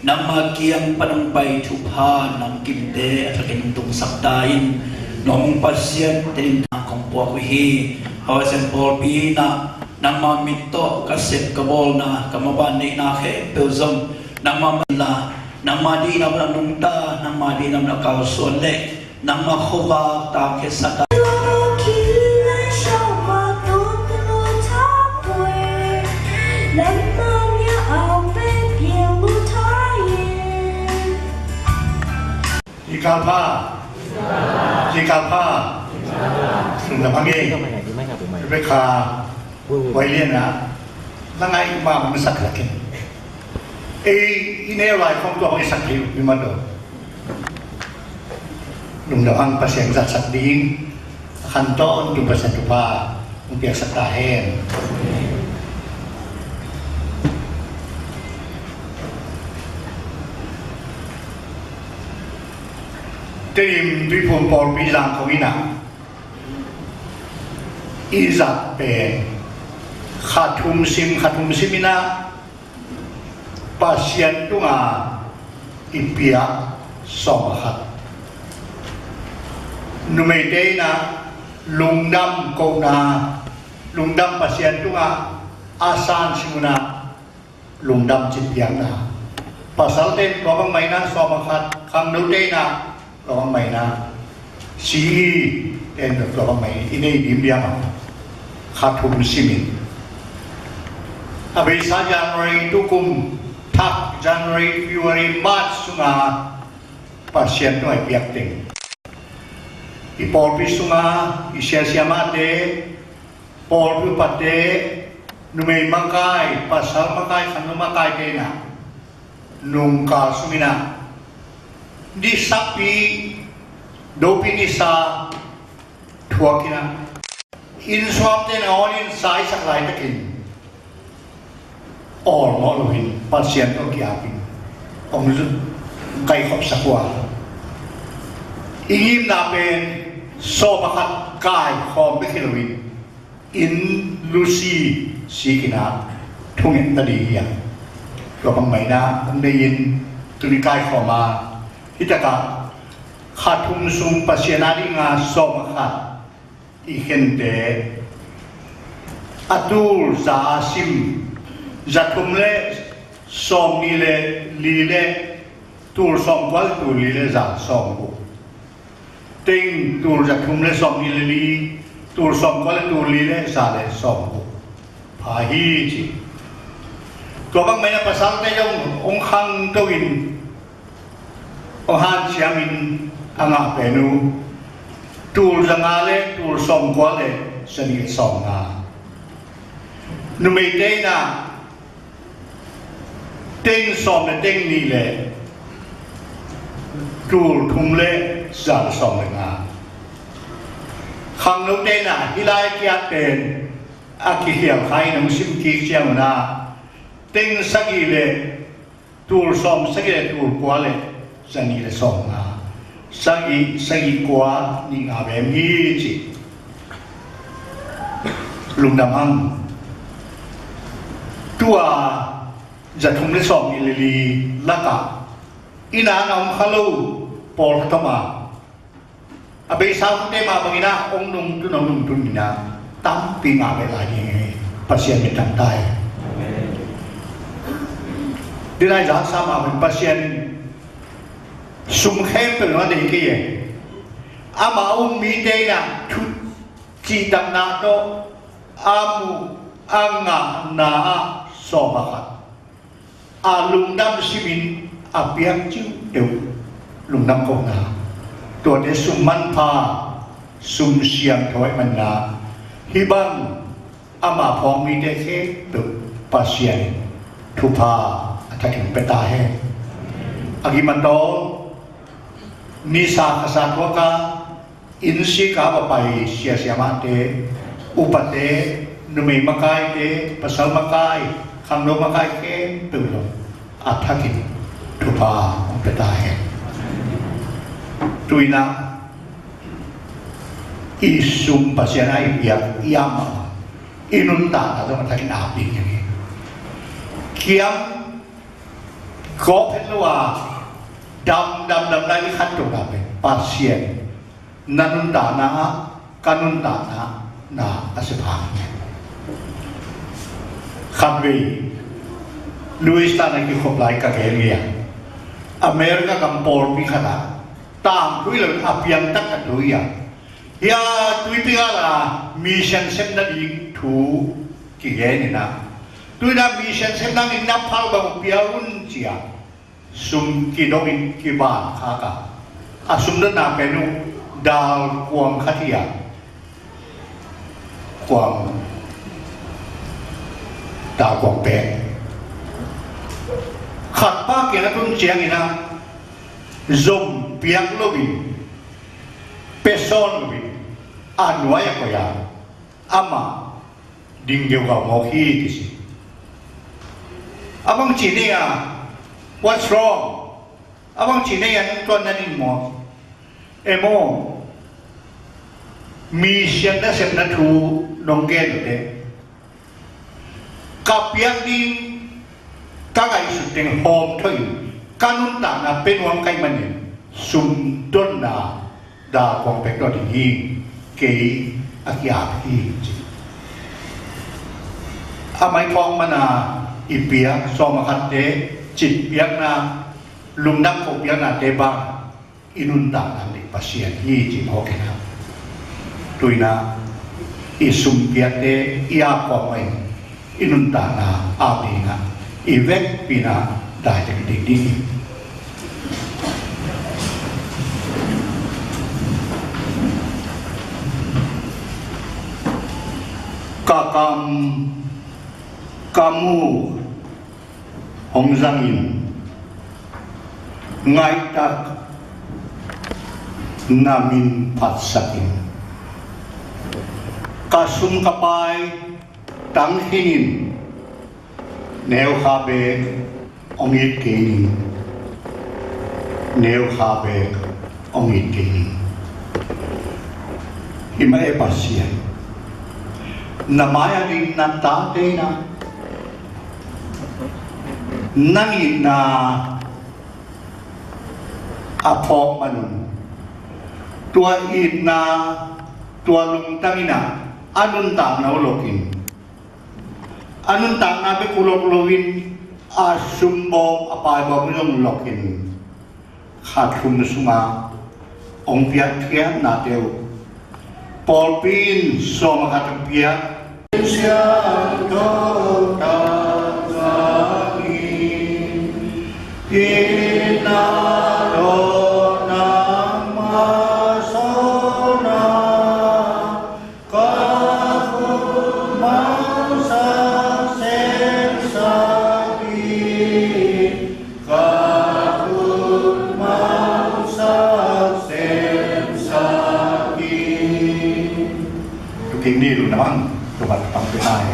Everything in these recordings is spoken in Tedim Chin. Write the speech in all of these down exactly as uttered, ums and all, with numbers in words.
Nangma kiang pan hong pai thupha namkimte a thakin hong tungsak ta in. Nong Pasian, tenin kong puak uh hi. Hawasian pawlpi inah nangma mit tawh ka sep ka bawlna, ka maban neihna khempeuh zong nangma manla, nangma dihna mun a nungta, nangma dihna mun a kalsuan le nangma khuavak tangkhia sak a. Hi kalpha, hi kalpha. Sung na bang e. Rebecca. Huai lian ah na ngai ma hong sak lak in. Ei i neu lai khong tua hong i sak thei uh hi mah tawh. Lungdam hang, Pasian zatsak ding a khantawn tung Pasian thupha hong piaksak ta hen. Tedim Tuiphum pawlpi Zangkong inah i zat pen kha thum sim, kha thum sim inah Pasian tunga i piak sawm a khat. Numeite inah lungdam kohna, lungdam Pasian tunga a san sim unah lungdam cih piakna. Pasalte in tua bangmah inah sawm a khat, khangnote inah tua bangmah inah, si ten tua bangmah inah i nei dimdiam a kha thum simin. A beisa January tukum thak, January, February, March sunga Pasian tawh i piak teng, i pawlpi sunga i siasiamate, pawlpi upate, numei makai, pasal makai, khangno makaite inah nungkal sung inah nisapi, dopi nisa thuak inah, inn suangte nangawn in sa i sak laitakin awlmawh loin Pasian tawh ki-apin hong kaikhopsak uh a, i ngimna pen sawm a khat kaikhawm bek hi loin inn lusi sik inah thungetna ding hi a. Tua bangmah inah hong nei in tuni kaikhawm a, hi takah kha thum sung Pasian a dinga sawm a khat i khente a tul za a sim, za thum le sawm nih le li le tul sawm kua le tul li le za sawm guk. Teng tul za thum le sawm nih le li, tul sawm kua le tul li le za le sawm guk pha hi ci. Tua bangmah inah pasalte zong hong khangto in, hong hanciamin a ngah pen uh tul za nga le tul sawm kua le za nih le sawm nga. Numeite inah teng sawm le teng nih le tul thum le za le sawm le nga. Khangnote inah hih lai kiat pen a kikhial kha in hong sim kik ciang unah teng sagih le tul sawm sagih le tul kua le za nih le sawm nga. Sagih, sagih kua nih nga bem hi ci. Lungdam hang. Tua za thum le sawm nih le li lakah i na na om kha lo pawlkhat om a, a beisa hunte mah bangin ah hong nungtun, hong nungtun in ah tampi ngah beh lai ding hi. Pasian min thang ta hi. Dinai zaksa mah bangin Pasian in sum khempeuh na nei kei e. Amah a um mite in ah thu cihdamna tawh a muh a ngahna ah sawm a khat a lungdam simin a piak ciuh deuh lungdam kohna, tuate sum manpha, sum siangtho ahih manin ah hih bang amah phawk mite khempeuh Pasian in thupha a thakin pia ta hen. A gim a tawl, nisa khasa thuak a, inn sik a va pai sia siamahte, upate, numei makaite, pasal makai, khangno makai khempeuh zong a thakin thupha hong pia ta hen. Tu-in ah i sum Pasian a i piak i amah i nuntakna zong a thakin ap ding hi. Kiam Kawk phet lo a, dam dam dam lai i khantohna pen Pasian na nuntakna ah ka nuntakna na a sep hang hi. Khatvei Louis tan a kikhop lai ka gen hi a, America gam pawlpi khat ah tangthu hi lo a piang taktak lo hi a, hia tuipi gala mission sepna ding thu kigen hi a, tuina mission sepna ding na phal bang pia un ci a, sum kidong in kiban khak a, a sum dotna pen uh dal kuang khat hi a, kuang, dal kuang pek khat pa kiang a tun ciangin a, zom piak lo in, pia sawn lo in, a nuai a koih a, amah ding deuh gau mawk hi, kici. A bang ci ni a, "What's wrong?" A bang ci ni a, "Nang tuan na ning maw?" "Emaw, mission nasepna thu nong gen uh teh, ka piak ding ka ngaihsut teng hawm tho in, ka nuntakna pia nuam ka hih manin sum dotna dal kuang pek dot ding hi, kei a ki-ap hi," ci. A maiphawk man a i piak sawm a khatte, cit piakna, lungdam ko piaknate bang i nuntakna ding Pasian hi ci mawk hi a, tuina i sum piakte, i ap khawm mah in i nuntakna ap ding a, i vekpi-in a dai tek ding ding hi. Ka kam, ka muk hong zangin, ngaihtak na min phatsakin, ka sum ka pai tang khinin, neu kha beek hong it kei ning, neu kha beek hong it kei ning. Hi mah e Pasian, na mai-a ding na tate in a, nang itna a phawk man un, tua itna, tua lungtang in a, a nuntakna uh lok in, a nuntakna bek uh lok loin, a sum bawm, a pai bawm uh zong lok in, kha thum sungah hong piak khiatnate uh pawlpi in sawm a khat hong piak. Siangtho tak zangin, itna tawh nangmah sawlna, ka khutmang sak semsak in, ka khutmang sak semsak in. Tukin ni lu namang, tubat pang pinai.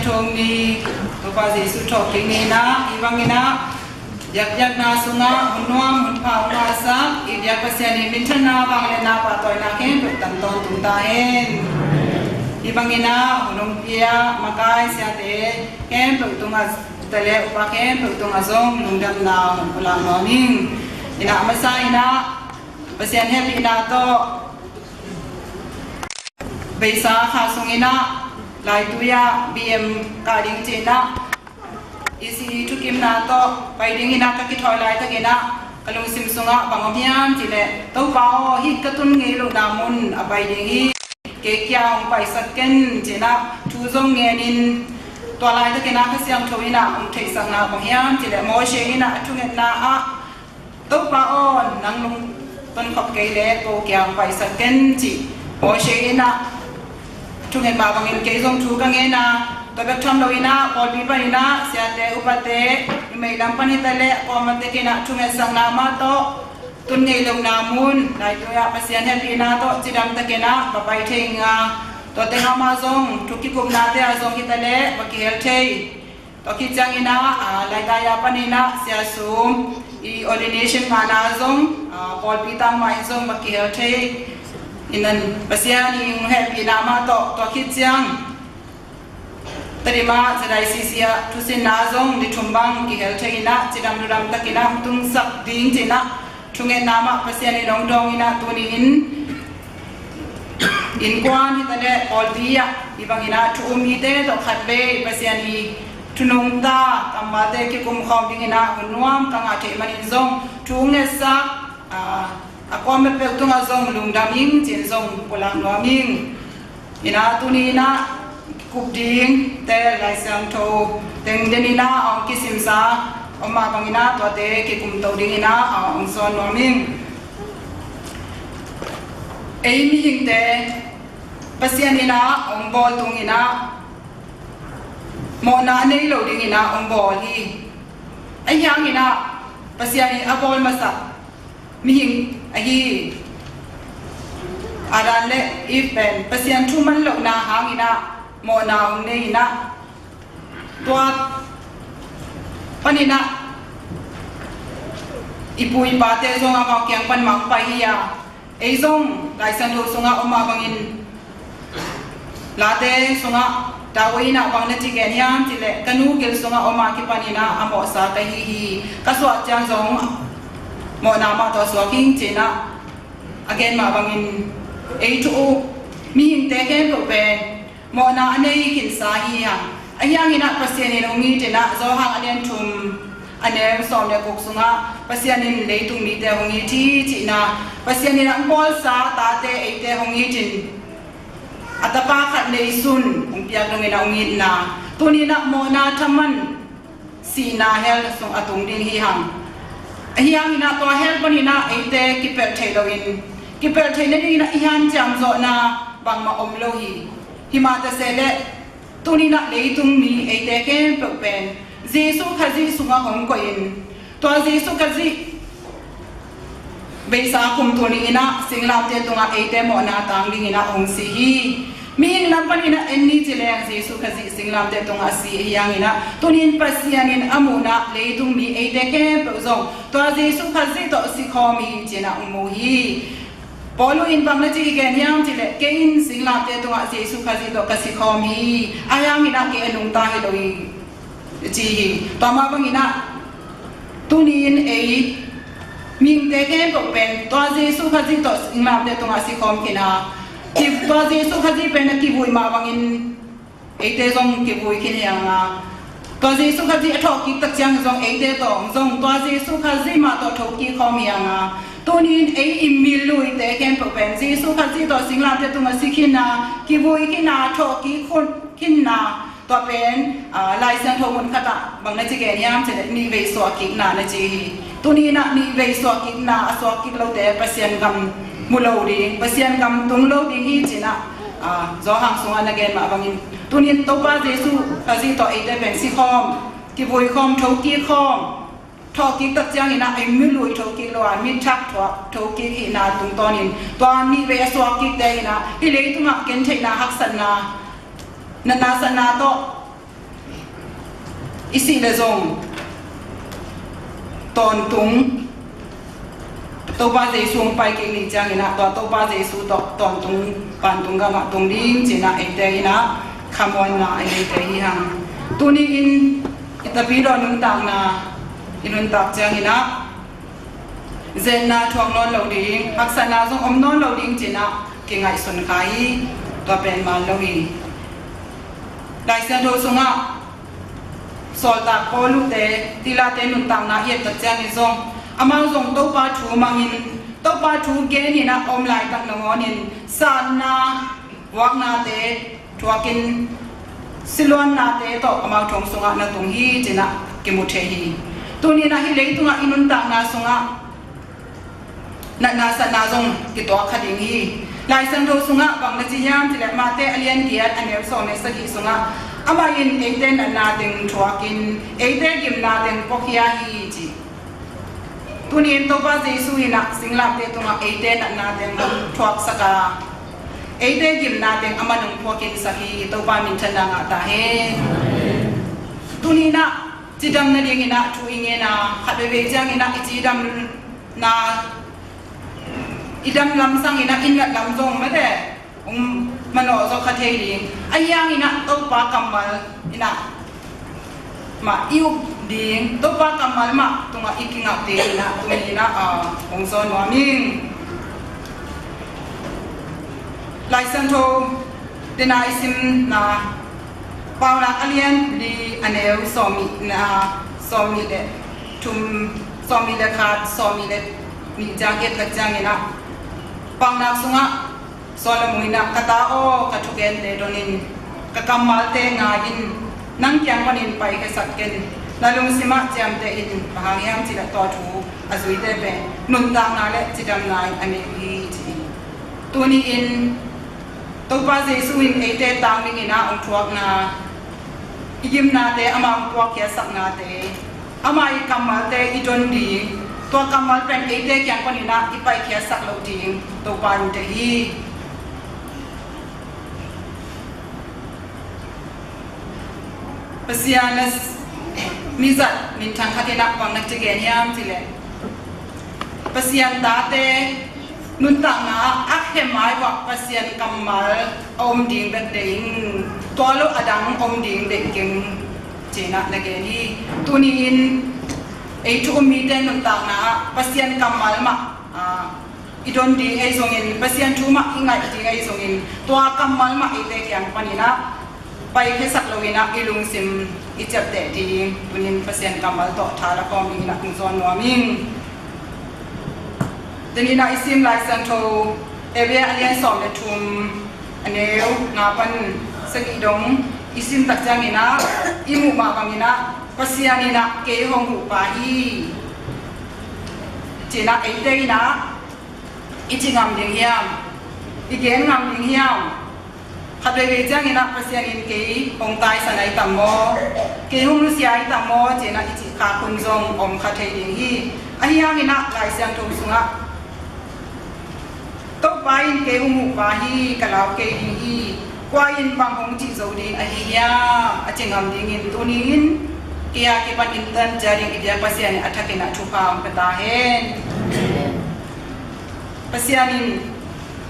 Thong ni, Topa Jesu thawhkik ni inah, hih bang inah biakpiakna sungah hun nuam hun pha hong ngahsak i biak Pasian i minthanna, vangliatna, pahtawina khempeuh tang tawntung ta hen. Hih bang inah hun hong pia makai siate khempeuh tungah, tate le upa khempeuh tungah zong lungdamna hong pulak nuam ing. Inah masa inah Pasian hehpihna tawh beisa kha sung inah Laitui ah B M kah ding ci inah, E C E thukimna tawh pai ding inah ka kithawi laitak inah ka lungsim sungah bang om hiam cih leh, Topa aw, hih ka tun ngei lohna mun ah pai ding hi, kei kia hong paisak ken ci inah thu zong ngenin, tua laitak inah Kha Siangtho inah hong theihsakna bang hiam cih leh, Mose inah a thungetna ah, Topa aw, nang lungton khop kei leh ko kiang paisak ken ci. Mose inah thunget mah bangin kei zong thu ka ngen a, tua bek tham lo inah pawlpi pan inah siate upate i meilam pan hi ta leh, pawlmate kiang inah thungetsakna mah tawh tun ngei lohna mun, Laitui ah Pasian hehpihna tawh cidam takin ah va pai thei ing a, tua teng ah mah zong thu kikupnate ah zong hi ta leh va kihel thei. Tua khit ciang inah, ah, Laitui ah pan inah Sia Sum i ordination ngahna zong, ah, pawlpi tang mah in zong va kihel thei. Inah Pasian i hong hehpihna mah tawh, tua khit ciang Tedim ah Z I C C ah thusinna zong ni thum bang kihel thei inah, cidam ludam takin ah hong tungsak ding ci inah thungetna mah Pasian in hong dawng inah, tuni in innkuan hi ta leh pawlpi ah hih bang inah thu um mite tawh khatvei Pasian i thu nungta kammalte kikum khawm ding inah hun nuam ka ngah theih manin zong thu ngetsak, ah, a kuama peuh tungah zong lungdam ing ci-in zong pulak nuam ing. Inah tuni inah kup dingte Lai Siangtho teng den inah a hong kisimsa om mah bang inah tuate kikumto ding inah a hong sawn nuam ing. Ei mihingte Pasian inah hong bawl tung inah mawhna a nei lo ding inah hong bawl hi. Ahi hang inah Pasian in a bawl masa mihing ahi Adam le Eve pen Pasian thu man lohna hang inah mawhna hong nei inah, tua pan inah i pu i pate zong amau kiang pan mah hong pai hi a, ei zong Lai Siangtho sungah om mah bangin Late sungah David inah bang na ci gen hiam cih leh, ka nu gil sungah om a kipan inah a mawhsa ka hi hi. Ka suah ciang zong mawhna mah tawh suak ing ci inah a gen mah bangin, ei thu uh mihingte khempeuh pen mawhna a nei khinsa hi hang. Ahi hang inah Pasian in hong it inah, Johan a lian thum a neu sawm le guk sungah Pasian in leitung mite hong it hi cihna, Pasian in a hong bawlsa tate eite hong it in, a tapa khat neisun hong piak dongin a hong itna, tuni inah mawhna thaman sihna hell sung a tung ding hi hang. Ahi hang inah tua hell pan inah eite kipelh theih loin, kipelh theih nading inah i hanciam zawhna bangmah om lo hi. Himah ta se leh tuni inah leitung mi eite khempeuh pen Jesu Khazih sungah hong koih in, tua Jesu Khazih beisa kum tul nih inah singlamteh tungah eite mawhna tang ding inah hong si hi. Mihing lam pan inah en ni ci leng Jesu Khazih singlamteh tungah si ahi hang inah, tuni in Pasian in a muhna leitung mi eite khempeuh zong tua Jesu Khazih tawh sikhawm hi ci inah hong mu hi. Paul in bang na ci hi gen hiam cih leh, kei in singlamteh tungah Jesu Khazih tawh ka sikhawm hi, ahi hang inah kei a nungta hi lo hi, ci hi. Tua mah bang inah tuni in ei mihingte khempeuh pen tua Jesu Khazih tawh singlamteh tungah sikhawm khin a, ki, tua Jesu Khazih pen a kivui mah bangin eite zong kivui khin hi hang a, tua Jesu Khazih a thawhkik tak ciang zong eite tawh zong tua Jesu Khazih mah tawh thokik khawm hi hang a, tuni in ei i miluite khempeuh pen Jesu Khazih tawh singlamteh tungah si khin a, kivui khin a, thawhkik khun khin a, tua pen, ah, Lai Siangtho mun khatah bang na ci gen hiam cih leh, nihvei suahkikna na ci hi. Tuni inah nihvei suahkikna a suahkik lote Pasian gam mu lo ding, Pasian gam tung lo ding hi ci inah, ah, Johan sungah na gen mah bangin, tuni in Topa Jesu Khazih tawh eite pen sikhawm, kivuikhawm, thokikhawm, thawhkik tak ciang inah ei milui thokik lo a, mithak thuak thokik hihna tungtawnin tua nihvei a suahkikte inah hih leitungah gentheihna, haksatna, natna satna tawh i sih le zong tawntung, Topa Jesu hong pai kik ni ciangin ah, tua Topa Jesu tawh tawntung vantung gamah tung ding ci-in ah eite in ah khamuanna a neite hi hang. Tuni-in i Tapidaw nuntakna i nuntak ciangin ah, zetna thuak nawn lo ding, haksatna zong om nawn lo ding ci-in ah kingaihsun kha hi. Tua pen man lo hi. Lai Siangtho sungah sawltak Paulute, Silate nuntakna i et tak ciangin zong, amau zong Topa thu mangin, Topa thu genin ah a om laitak nangawnin, satna, vuaknate thuakin, siluannate tawh amau thu sungah na tung hi ci-in ah kimu thei hi. Tuni-in ah hih leitungah i nuntakna sungah natna satna zong kituak kha ding hi. Lai Siangtho sungah bang na ci hiam cih leh, Mate a lian giat a neu sawm le sagih sungah, amah in eite natna teng thuakin, eite gimna teng puakhia hi ci. Tuni-in Topa Jesu in ah singlamteh tungah eite natna teng thuaksak a, eite gimna teng amah in hong phuakinsak hi. Topa minthanna ngah ta hen. Tuni-in ah cidam nadingin ah thu i ngen a, khat veivei ciangin ah i cidam na, i dam lam sangin ah i nat lam zong mate hong manawh zaw kha thei ding. Ahi hangin ah Topa kammal in ah mah i up ding, Topa kammal mah tungah i kingak dingin ah tuni-in ah, ah, hong zawn nuam ing. Lai Siangtho dena i simna, Paunak a lian li a neu sawmnihna, sawmnih le thum, sawmnih le khat, sawmnih le nih ciang et lak ciangin ah, Paunak sungah Solomon in ah, ka ta aw, ka thugente donin, ka kammalte ngai in, nang kiang panin paikhiasak ken, na lungsim ah ciamteh in, bang hang hiam cih leh tua thu a zuite pen nuntakna le cidamna in a nei uh hi ci hi. Tuni-in Topa Jesu in eite tang dingin ah hong thuakna, i gimnate amah hong puakkhiatsaknate, amah i kammalte i don ding, tua kammal pen eite kiang panin ah i paikhiatsak loh ding Topa in deih hi. Pasian a mizat minthang khat in ah bang na ci gen hiam cih leh, Pasian tate nuntakna ah a khe mai uah Pasian kammal a om ding bek deih ing, tua lo a dang om ding deih keng ci-in ah na gen hi. Tuni-in ei thu um mite nuntakna ah Pasian kammal mah, ah, i don ding ahi zongin, Pasian thu mah i ngaih ding ahi zongin, tua kammal mah eite kiang panin ah paikhiatsak loin ah i lungsim i ciapteh ding, tuni-in Pasian kammal tawh tha la khawm dingin ah hong zawn nuam ing. Tuni-in ah i sim Lai Siangtho, Hebru a lian sawm le thum, a neu nga pan sagih dong i sim tak ciangin ah, i muh mah bangin ah, Pasian in ah kei hong huh pa hi ci-in ah eite in ah i ci ngam ding hiam? I gen ngam ding hiam? Khat veivei ciangin ah Pasian in kei hong taisan ahi tam maw, kei hong nusia ahi tam maw ci-in ah i cih khak hun zong om kha thei ding hi. Ahi hangin ah Lai Siangtho sungah, Topa in kei hong huh pa hi, ka lau kei ding hi, kua in bang hong cih zo ding ahi hiam, a ci ngam dingin tuni-in kei a kipan in tan cia ding i biak Pasian in a thakin ah thupha hong pia ta hen. Pasian in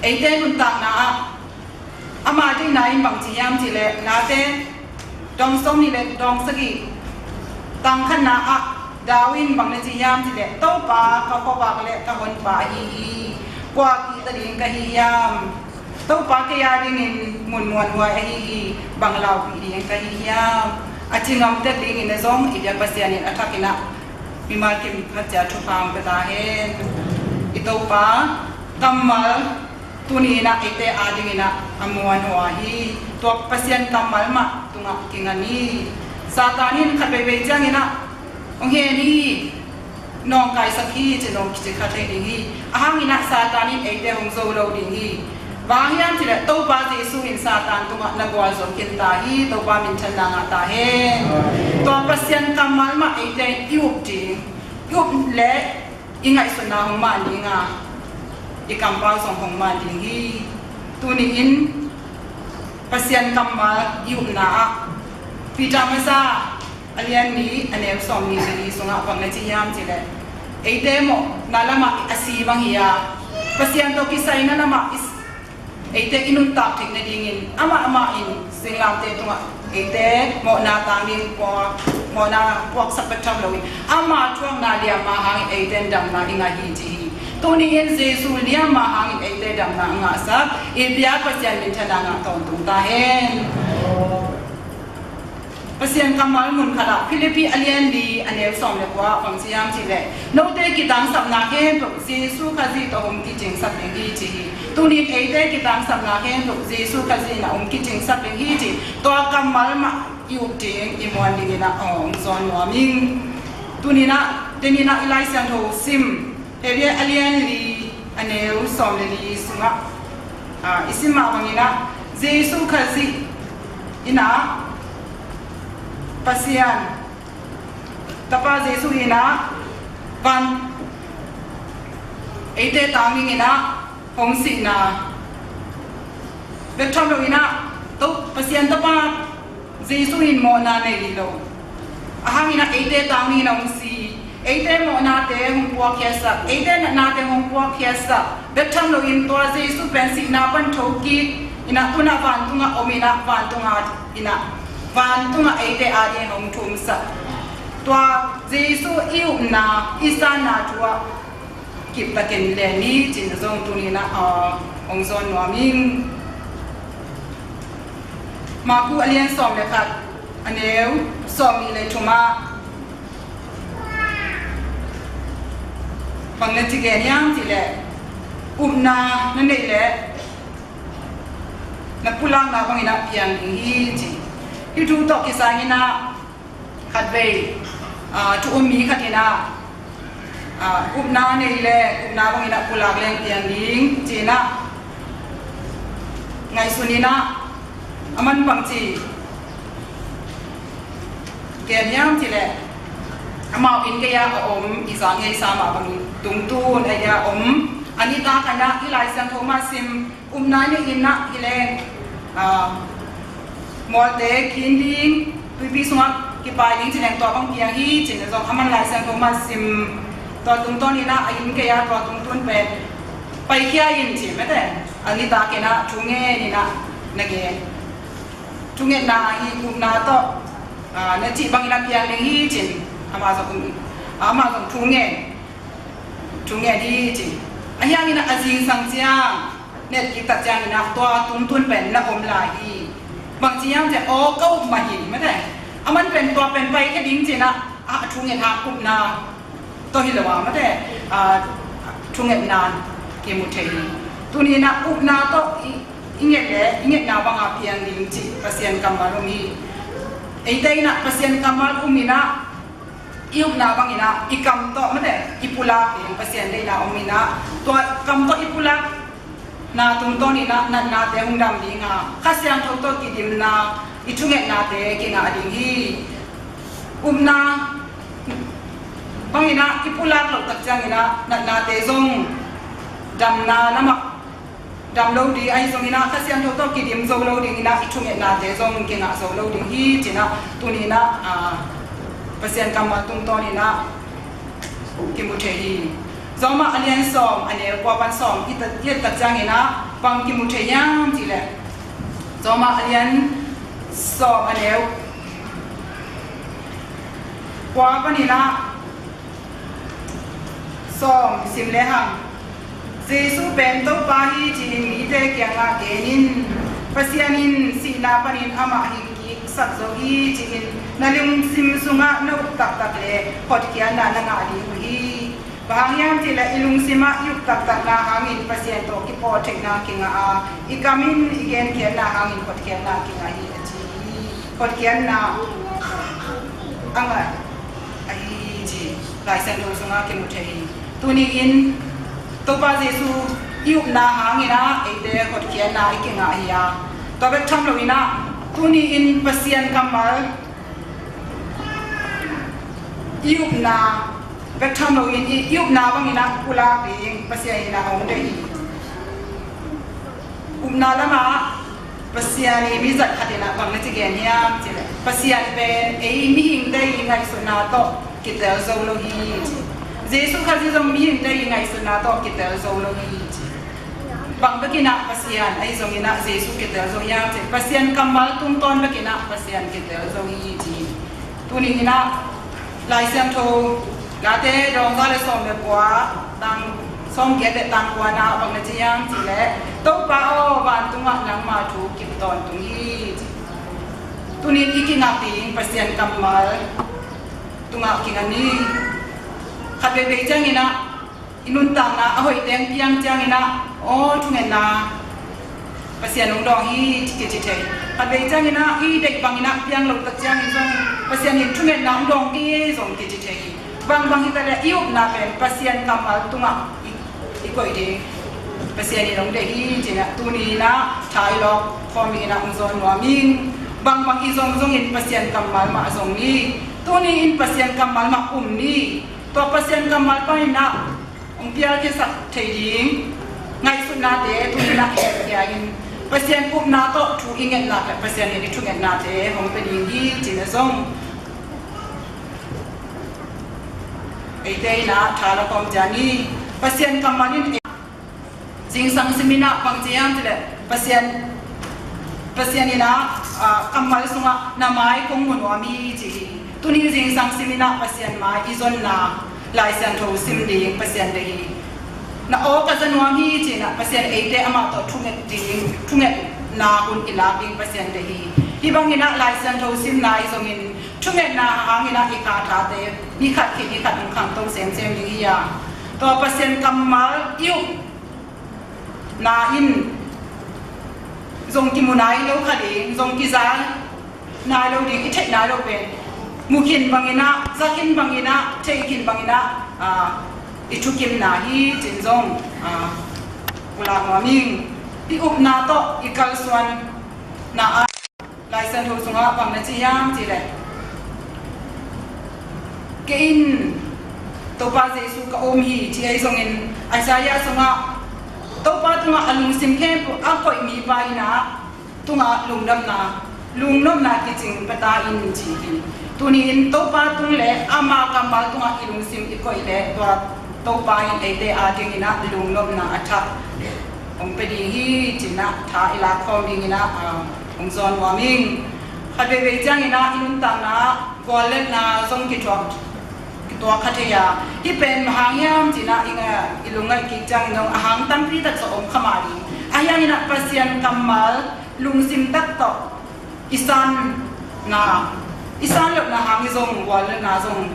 eite nuntakna ah ama deihna in bang ci hiam cih leh, Late dong sawmnih le dong sagih, tang khatna ah David in bang na ci hiam cih leh, Topa ka khuavak le ka honpa ahi hi, kua kihta ding ka hi hiam? Topa kei a dingin mun muanhuai ahi hi, bang laupih ding ka hi hiam? A ci ngam tek dingin ah zong i biak Pasian in a thakin ah mimal kim khat cia thupha hong pia ta hen. I Topa kammal tuni-in ah eite a dingin ah a muanhuai hi. Tua Pasian kammal mah tungah kinga ni. Satan in khat veivei ciangin ah hong hen hi, nawngkaisak hi ci-in hong kici kha thei ding hi. Ahang in ah Satan in eite hong zo lo ding hi. Bang hang hiam cih leh Topa Jesu in Satan tungah na gualzo khin ta hi. Topa minthanna ngah ta hen. Tua Pasian kammal mah eite i up ding, i up leh i ngaihsutna hong man ding a, i kampau zong hong man ding hi. Tuni-in Pasian kammal i upna ah Peter masa A lian ni, a neu sawm ni le li sungah bang na ci hiam cih leh, eite mawhna lamah a si bang hi a, Pasian tawh kisaina lamah i s-, eite i nuntak theih nadingin amah amah in singlamteh tungah eite mawhna tang ding puak, mawhna puaksak bek tham loin ama thuakna liamma hangin eite in damna i ngah hi ci hi. Tuni in Jesu liamma hangin eite damna a ngahsak i biak Pasian minthanna ngah tawntung ta hen. Pasian kammal mun khatah Philippi a lian li a neu sawm le kua bang ci hiam cih leh, note kitangsapna khempeuh Jesu Khazih tawh hong kicingsak ding hi ci hi. Tunin eite kitangsapna khempeuh Jesu Khazih in a hong kicingsak ding hi ci. Tua kammal mah i up ding i muan dingin ah hong zawn nuam ing. Tuninah, teninah i Lai Siangtho sim Hebru a lian li a neu sawm le li sungah, ah, i sim mah bangin ah Jesu Khazih in ah Pasian Tapa Jesu in ah van eite tangin ah hong sihna bek tham loin ah, to Pasian Tapa Jesu in mawhna nei lo. A hangin ah eite tangin a hong si, eite mawhnate hong puakkhiatsak, eite natnate hong puakkhiatsak bek tham loin tua Jesu pen sihna pan thokik in ah tunah vantungah om in ah vantungah in ah vantungah eite adingin hong thumsak. Tua Jesu i upna i sanna thu ah kiptakin len ni cih zong tuninah, ah, hong zawn nuam ing. Maku a lian sawm le khat a neu sawm nih le thumah bang na ci gen hiam cih leh, upna na neih leh na pulakna bangin ah piang ding hi ci. Hih thu tawh kisangin ah khatvei, ah, thu um mi khat in ah, ah, upna nei le upna bangin ah pulak leng piang ding ci-in ah ngaihsun in ah, a man bangci gen hiam cih leh, amau inn gei-ah a om i za ngeisa mah bangin tungtun a ia om. A nitak in ah i Lai Siangtho mah sim, upna nei in ah hi leng, ah, mualte kin ding, tuipi sungah kipai ding ci leng tua bang piang hi ci-in zong a man Lai Siangtho mah sim. Tua tungtawn in ah a inn gei-ah tua tungtun pen paikhia in ci mate. A nitak in ah thu ngen in ah na gen. Thungetna hi, upna tawh, ah, na cih bangin ah piang ding hi ci-in amah zong, amah zong thu ngen, thu ngen hi ci. A hiangin ah a zingsang ciang, net kik tak ciangin ah tua tungtun pen na om lai hi. Bang ci hiam cih leh, aw ka up mah hi mate. A man pen tua pen paikhia ding ci-in ah, ah, thu ngen hang upna tawh hi lo a mate, ah, thungetna kimu thei hi. Tuni in ah upna tawh i, i nget le i ngetna banga piang ding cih Pasian kammal um hi. Eite in ah Pasian kammal um in ah i upna bangin ah i kam tawh mate i pulak ding Pasian deihna om in ah tua kam tawh i pulak na tungtawn in ah natnate hong dam ding a, Kha Siangtho tawh kidimna i thungetnate kingah ding hi. Upna bangin ah i pulak loh tak ciangin ah natnate zong damna lamah dam lo ding, ahi zongin ah Kha Siangtho tawh kidim zo lo dingin ah i thungetnate zong kingah zo lo ding hi ci-in ah tuni in ah, ah, Pasian kammal tungtawn in ah kimu thei hi. Roma a lian sawm a neu kua pan sawm i et tak ciangin ah bang kimu thei hiam cih leh, Roma a lian sawm a neu kua panin ah sawm sim lehang, Jesu pen Topa hi ci-in mite kiangah gen in. Pasian in sihna panin amah hing kiksak zo hi ci-in na lungsim sungah na up taktak leh hotkhiatna na ngah ding uh hi. Bang hang hiam cih leh i lungsim ah i up taktakna hangin Pasian tawh kipawltheihna kingah a, i kam in i genkhiatna hangin hotkhiatna kingah hi a ci hi. Hotkhiatna a ngah ahi ci Lai Siangtho sungah kimu thei hi. Tuni in Topa Jesu i upna hangin ah eite hotkhiatna i kingah hi a, tua bek tham loin ah tuni in Pasian kammal i upna bek tham loin i, i upna bangin ah pulak ding Pasian in ah hong deih hi. Upna lamah Pasian i mi zat khat in ah bang na ci gen hiam cih leh, Pasian pen ei mihingte i ngaihsutna tawh kitel zo lo hi. Jesu Khazih zong mihingte i ngaihsutna tawh kitel zo lo hi. Bang bekinah Pasian ahi zonginah Jesu kitel zo hiam cih, Pasian kammal tungtawn bekinah Pasian kitel zo hi ci. Tuni inah Lai Siangtho Late dawngza le sawm le kua, tang sawm giat le tang kuana bang na ci hiam cih leh, Topa aw, vantungah nangma thu kip tawntung hi ci. Tunin i kingak ding Pasian kammal tungah kinga ni. Khat veivei cianginah i nuntakna a hoih teng piang cianginah, aw, thungetna Pasian hong dawng hi ci kici thei. Khat vei cianginah i deih banginah piang lo tak ciangin zong Pasian in thungetna hong dawng kei zong kici thei hi. Bangbang hi ta leh i upna pen Pasian kammal tungah i, i koih ding Pasian in hong deih hi cinah, tuni inah tha i lawk khawm inah hong zawn nuam ing. Bangbang i zong zongin Pasian kammal mah zong ni. Tuni in Pasian kammal mah um ni. Tua Pasian kammal paninah hong pialkhiasak thei ding ngaihsutnate tuni inah i etkhia in, Pasian upna tawh thu i ngetna le Pasian in i thungetnate hong pia ding hi cinah zong eite inah tha la kawm ciang hi. Pasian kammal in zingsang siminah bang ci hiam cih leh, Pasian, Pasian inah, ah, kammal sungah na mai kong mu nuam hi ci hi. Tuni zingsang siminah Pasian mai i zonna Lai Siangtho sim ding Pasian deih hi. Na aw ka za nuam hi cinah Pasian eite amah tawh thunget ding, thungetna hun i lak ding Pasian deih hi. Hih banginah Lai Siangtho simna i zongin thungetna hanginah i kha thate ni khat khit ni khat hong khangto semsem ding hi a, tua Pasian kammal i upna in zong kimu nai lo kha ding, zong kiza nai lo ding, i theih nai lo pen mu khin banginah, za khin banginah, theih khin banginah, ah, i thukimna hi cin zong, ah, pulak nuam ing. I upna tawh i kalsuanna ah Lai Siangtho sungah bang na ci hiam cih leh, kei in Topa Jesu ka um hi ci ahi zongin, Isaiah sungah Topa tungah a lungsim khempeuh a koih mipa inah tungah lungdamna, lungnopna kicing pia ta in ci hi. Tuni in Topa tung le ama kammal tungah i lungsim i koih leh tua Topa in eite a dinginah lungnopna a thak hong pia ding hi cinah tha i lak khawm dinginah, ah, hong zawn nuam ing. Khat veivei cianginah i nuntakna gualletna zong kithuak, kituak kha thei a, hih pen bang hang hiam cinah i lungngaih kik ciangin zong a hang tampi tak zong om kha mah ding. Ahi hanginah Pasian kammal lungsim tak tawh i sanna, i san lohna hang i zong gualletna zong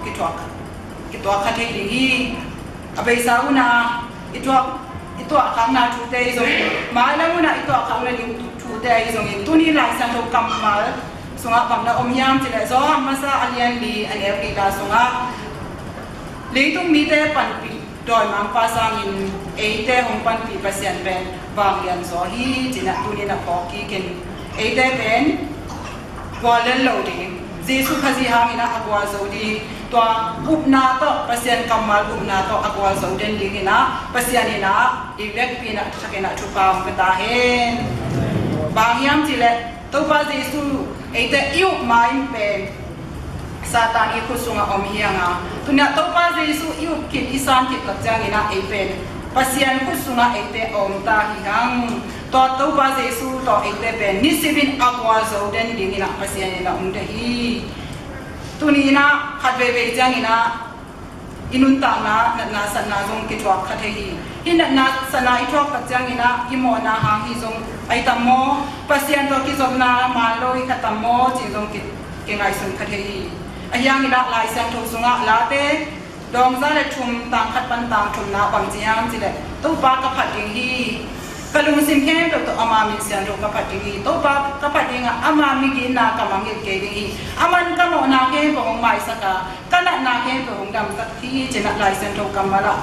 kituak, kituak kha thei ding hi. A beisa una i tuah, i tuahkhakna thute i zongin, mailam una i tuahkhakna ding thute i zongin, tuni Lai Siangtho kammal sungah bang na om hiam cih leh, Johan masa a lian li a neu kikna sungah, leitung mite panpih dawimangpa sangin eite hong panpih Pasian pen vanglian zaw hi cinah tuni na phawk kikin, eite pen guallel lo ding, Jesu Khazih hanginah a gualzo ding, tua upna tawh, Pasian kammal upna tawh a gualzo den dinginah Pasian inah i vekpi inah thakinah thupha hong pia ta hen. Bang hiam cih leh Topa Jesu eite i up ma in pen Satan i khut sungah om hi hang a, tuni-ah Topa Jesu i up khit i san khit tak cianginah ei pen Pasian khut sungah eite a om ta hi hang. Tua Topa Jesu tawh eite pen nisimin a gualzo den dinginah Pasian inah hong deih hi. Tuni inah khat veivei cianginah i nuntakna natna satna zong kithuak kha thei hi. Hih natna satna i thuak tak cianginah i mawhna hang hi zong a hi tam maw, Pasian tawh kizopna man lo hi kha tam maw cih zong ki, kingaihsun kha thei hi. Ahi hanginah Lai Siangtho sungah Late dawngza le thum, tang khat pan tang thumna bang ci hiam cih leh, Topa ka phat ding hi, ka lungsim khempeuh tawh ama min siangtho ka phat ding hi. Topa ka phat dingah ama migitna ka mangngilh kei ding hi. Aman ka mawhna khempeuh hong maisak a, ka natna khempeuh hong damsak hi cinah Lai Siangtho kammal ah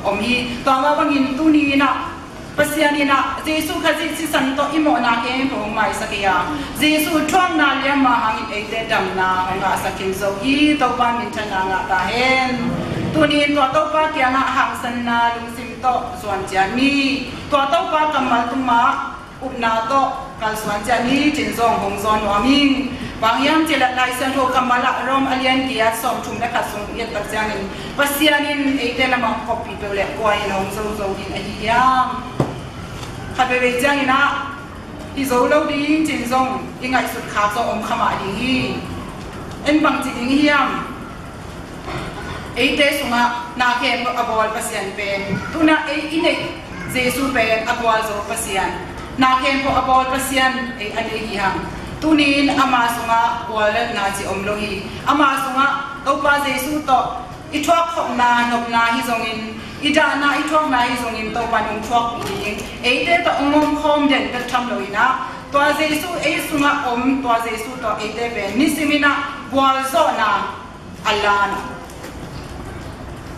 om hi. Tua mah bangin tuni inah Pasian inah Jesu Khazih sisan tawh i mawhna khempeuh hong maisak hi a, Jesu thuakna liamma hangin eite damna hong ngahsak khin zo hi. Topa minthanna ngah ta hen. Tuni in tua Topa kiangah hangsanna lungsim tawh zuan ciat ni. Tua Topa kammal tungah upna tawh Kalsuan ciat ni cin zong hong zawn nuam ing. Bang hiam cih leh Lai Siangtho kammal ah Rom a lian giat sawmthum le khat sung i et tak ciangin Pasian in eite lamah koppih peuh le kua in hong zo zo ding ahi hiam? Khat veivei ciangin ah hi zo lo ding cin zong i ngaihsut khak zong om kha mah ding hi. En bang ci ding hiam? Eite sungah na khempeuh a bawl Pasian pen, tuna ei i neih Jesu pen a gualzo Pasian, na khempeuh a bawl Pasian ei a nei hi hang. Tunin ama sungah guallelhna ci om lo hi. Ama sungah Topa Jesu tawh i thuakkhopna nopna hi zongin, i dahna i thuakna hi zongin Topa in hong thuakpih ding, eite tawh hong omkhawm den bek tham loin ah, tua Jesu ei sungah om, tua Jesu tawh eite pen nisimin ah gualzawhna a lan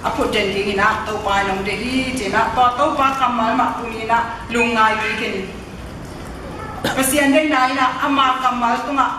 a phut den dingin ah Topa in hong deih hi. Cin ah tua Topa kammal mah tunin ah lungngai bikin Pasian deihna in ah ama kammal tungah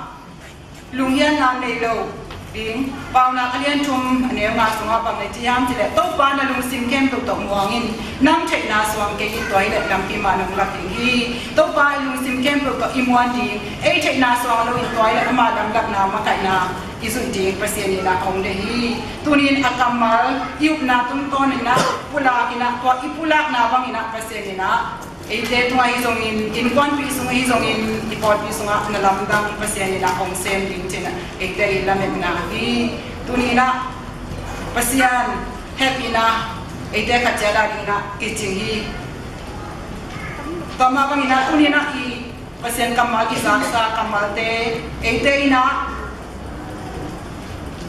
lunghiatna nei lo ding. Paunak a lian thum a neu nga sungah bang na ci hiam cih leh, Topa na lungsim khempeuh tawh muang in, nang theihna suang kei in, tua hi leh lampi mah nong lak ding hi. Topa i lungsim khempeuh tawh i muan ding, ei theihna suang loin tua hi leh ama lamlakna makaihna i zuih ding Pasian in ah hong deih hi. Tunin a kammal i upna tungtawnin ah pulak in ah, tua i pulakna bangin ah Pasian in ah eite tungah hi zongin, innkuanpih sungah hi zongin, i pawlpi sungah na lamdang Pasian in ah hong sem ding cin ah eite i lametna hi. Tunin ah Pasian hehpihna eite khat ciat a dingin ah kicing hi. Tua mah bangin ah tunin ah i Pasian kammal i zaksa kammalte eite in ah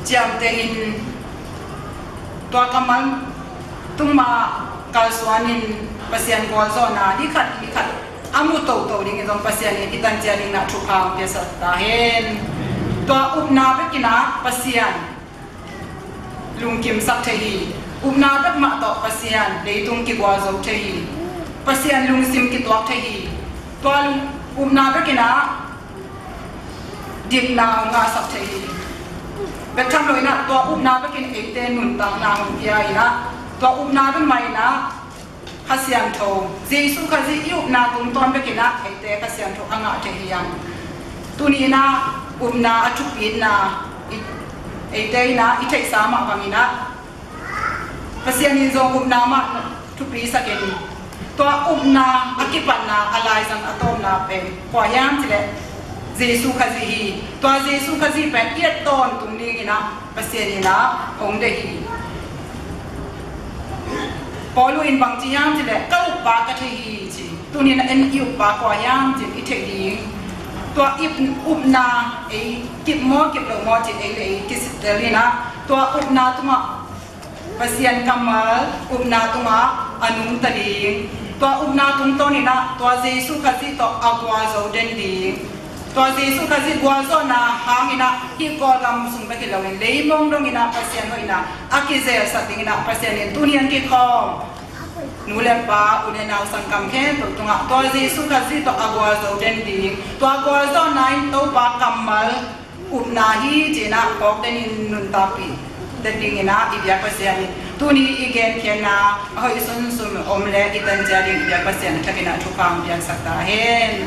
ciamteh in, tua kammal tung mah kalsuanin Pasian gualzawhna ni khat ni khat a mu toto dingin zong Pasian in i tan ciat dingin ah thupha hong piasak ta hen. Tua upna bekin ah Pasian lungkimsak thei hi. Upna bek mah tawh Pasian leitung kigualzo thei hi. Pasian lungsim kituak thei hi. Tua lung, upna bekin ah dikna hong ngahsak thei hi. Bek tham loin ah tua upna bekin eite nuntakna hong pia in ah, tua upna bek mah in ah Kha Siangtho, Jesu Khazih i upna tungtawn bekin ah eite Kha Siangtho a ngah thei hi hang. Tuni in ah upna a thupitna i, eite in ah i theihsa mah bangin ah Pasian in zong upna mah thupisakin, tua upna a kipatna a laizang a tawpna pen kua hiam cih leh Jesu Khazih hi. Tua Jesu Khazih pen i et tawntung dingin ah Pasian in ah hong deih hi. Paulu in bang ci hiam cih leh, ka uppa ka thei hi ci. Tuni in ah en i uppa kua hiam cih i theih ding. Tua i upna ei kip maw kip lo maw cih ei le ei kisittel in ah, tua upna tungah Pasian kammal upna tungah a nungta ding. Tua upna tungtawn in ah tua Jesu Khazih tawh a gualzo den ding. Tua Jesu Khazih gualzawhna hangin ah hih Kawlgam sung bek hi loin leimong dongin ah Pasian hoihna a kizelsak dingin ah Pasian in tuni a kikhawm nu le pa, u le nau, sanggam khempeuh tungah tua Jesu Khazih tawh a gualzo den ding. Tua gualzawhna in Topa kammal upna hi ci-in ah phawk den in nuntakpih den dingin ah i biak Pasian in tuni i genkhiatna a hoih sunsun om leh i tan ciat ding i biak Pasian a thakin ah thupha hong piaksak ta hen.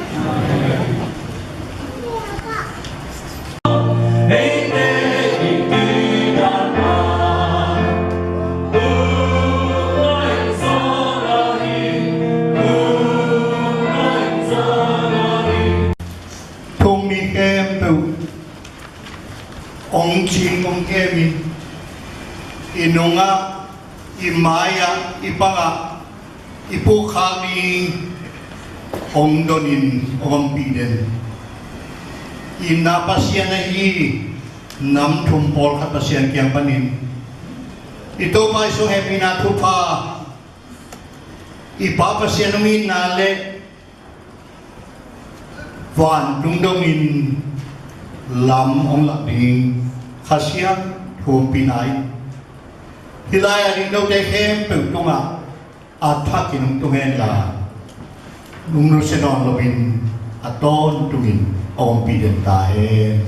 Thong mi khempeuh hong cing hong kemin, i nungah, i mai-ah, i pangah, i pukkhak ding hong donin hong ompih den. I na Pasian ahi nam thum pawlkhat Pasian kiang panin i Topa Jesu hehpihna thupha, i Pa Pasian hong itna le vantung dongin lam hong lak ding Kha Siangtho ompihna in hih lai-ah dingdote khempeuh tungah a thakin hong tung hen la, lungnusia nawn loin a tawntungin hong ompih den ta hen.